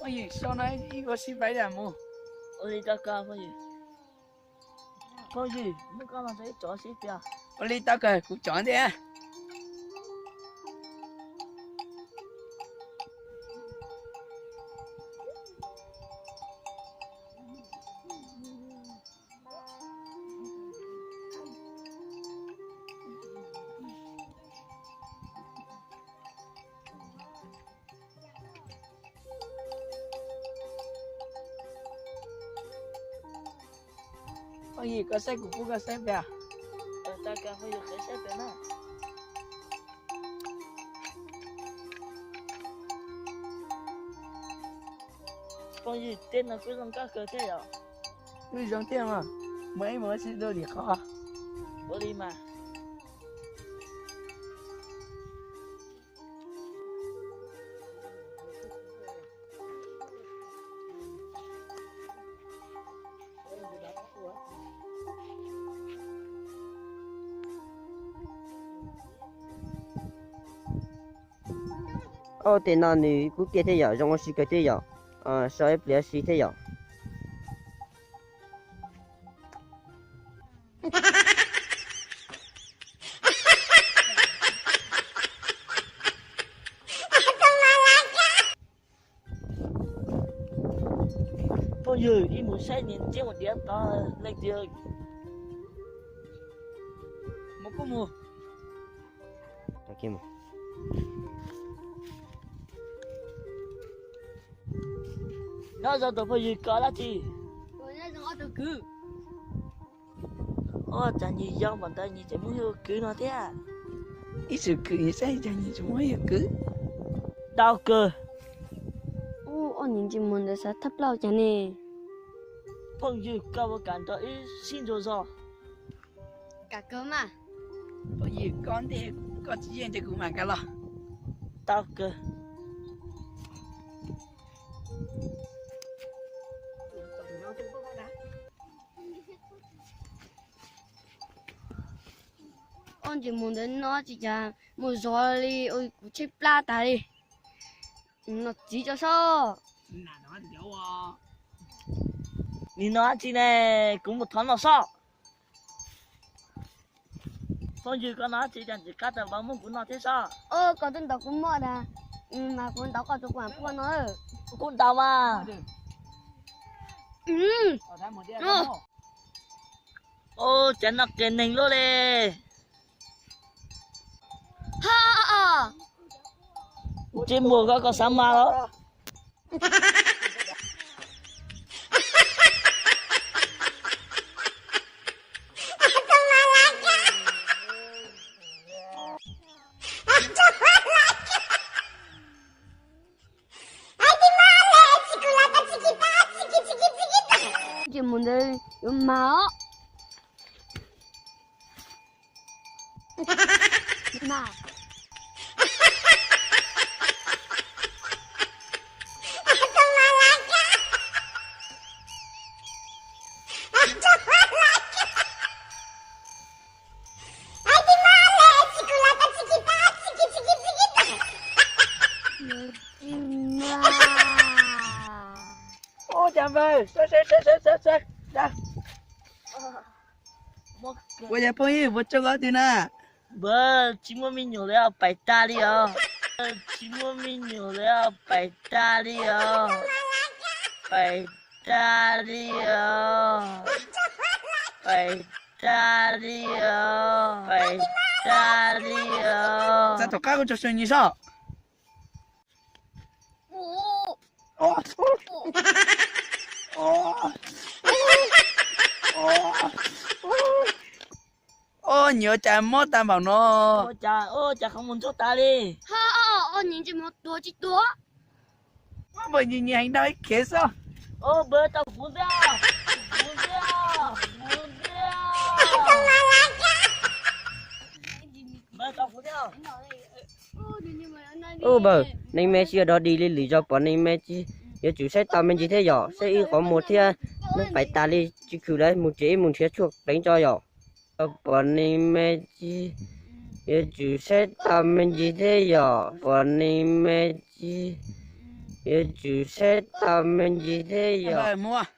Phooj ywg, so no ib ua si pais mus. Ua li tau kawg phooj ywg. Phooj ywg, muab koj los ib tsov sib pia. Ua li tau kawg, kuv tsov ntej. Phooj ywg, koj saib kuv pub koj saib pem. Phooj ywg, tej no kuj zoo nkauj kawg thiab yom. Kuj zoo thiab mas, muaj ib mus ua si dua lim qhov. Ua li mas. Au, tej no nws kub kiag thiab yom, zoo ua si kawg thiab yom. So ib pliag si thiab yom. Phooj ywg, ib mus saib niag tsiab ua diav tod leej twg. Mus kuj mus. Nyob zoo tus phooj ywg, koj dab tsi? Ua cas nws yog npaum ntawd nws tseem muab ua kwv no thiab? Ib txwm kwv nws saib cas nws tseem muab ua kwv. Tau kawg. Ua, ob niag ntsej muag ntawd xav thab plaub cas ne. Phooj ywg, koj puas kam nrog wb sib ntsuas zog? Kam kawg mas. Phooj ywg, koj ntej koj tsis yeej ces kuv mam nkag los. Tau kawg. Ob ntsej muag ntawd no tsis cas mus zov li, kuv tshaib plab tas li. Nom txiv tso sob. Nim no dab tsi ne, kuv mus thov noj sob. Phooj ywg, koj noj dab tsi cas ntxim qab tau npaum muab kuv noj thiab sob? Koj twb ntaus kuv moj dag, mas kuv ntaus koj tus kuv mam pub koj noj. Kuv ntaus mas. Ua cas noj qias neeg luaj li. Ntsej muag koj, koj xav mas los. Ntsej muag ntawd yuav mas os. Ua cas npawg, sawv sawv sawv sawv sawv. Ua yog phooj ywg, puas tsaug koj twg na? Npawg, tsis muaj me nyuam li os, pais tag li os. Tsis muaj me nyuam li os, pais tag li os. Pais tag li os. Pais tag li os. Pais tag li os. Txog tom qab kuv tso xyoo nyi sob. Ua, nyias cas mob tag npaum no. Ua cas qhov muag ntsuab tas li. Ho, ua nyias ntsej muag tuag tsis tuag. Mob npaum nyias nyias heev, nrog ib khiav xwb. Npawg, tau kuv ntxiv, kuv ntxiv, kuv ntxiv. Npawg, tau kuv ntxiv. Ub npawg, neeg me tsis yog dog dig li lwm zaus, pom neeg me tsis yuav tsum saib tau me ntsis thiab yom, saib wb qhov muag thiab. Neeg pais tas li tsis khwm lawm, mus tsev ib mus nrhiav tshuaj pleev tso yom. Pom neeg me tsis yuav tsum saib tau me ntsis thiab yom, pom neeg me tsis Yuav tsum saib tau me ntsis thiab yog.